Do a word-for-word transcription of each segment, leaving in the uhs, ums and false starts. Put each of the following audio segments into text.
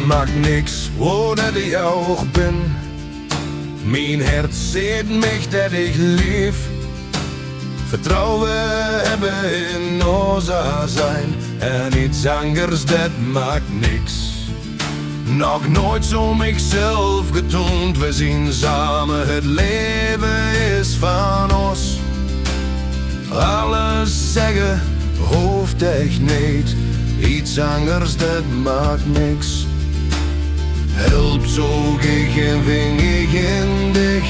Maak niks, wo det ich ouch bin. Mien hert zeet mich det ich leef. Vertrouwe hebbe in ós azijn en iets angers, det maak niks. Nog noeits zo mich zelf getoond, we zien same, het leve is van ós. Alles zegge hoof ech neet, iets angers, det maak niks. Help zoek ich en ving ich in dich,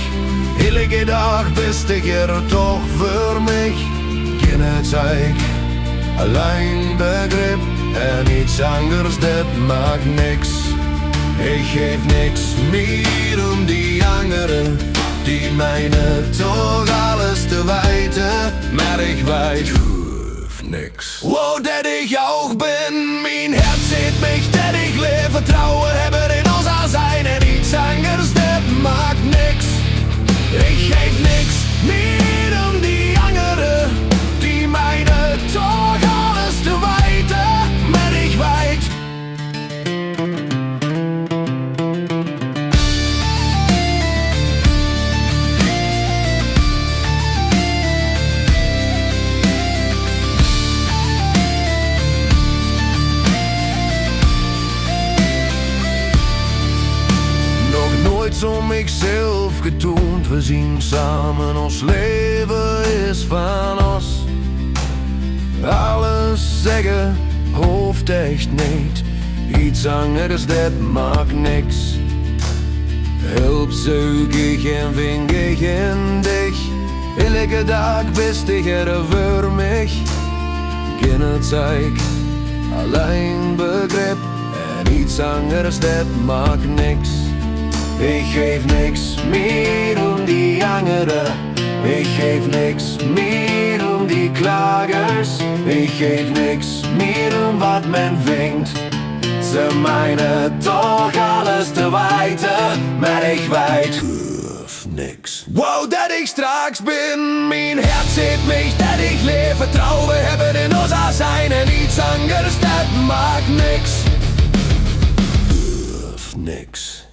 illekke daag bis dich er toch veur mich. Kinne zeik, allein begrip en iets angers, det maak niks. Ich geef niks mieër um die angere, die meine toch alles te weite, mer ich weit, ich hoof niks. Wo det ich ouch bin, mien hert zeet mich det ich leef. Vertrouwe hebbe in ós azijn en iets angers, det maak niks. Ich geef niks mieër um die angere, die meine toch alles te weite, mer ich weit. Nog noeits zo mich zelf getoond, we zien same, ós leve is van ós. Alles zegge hoof ech neet, iets angers, det maak niks. Help zeuk ich en ving ich in dich, illekke daag bis dich er veur mich. Kinne zeik, allein begrip en iets angers, det maak niks. Ich geef niks mieër um die angere, ich geef niks mieër um die klagers, ich geef niks mieër um wat men vingt. Ze meine toch alles te weite, mer ich weit, ich hoof niks. Wo det ich straks bin, mien hert zeet mich det ich leef. Vertrouwe hebbe in ós azijn en iets angers, det maak niks. Ich hoof niks.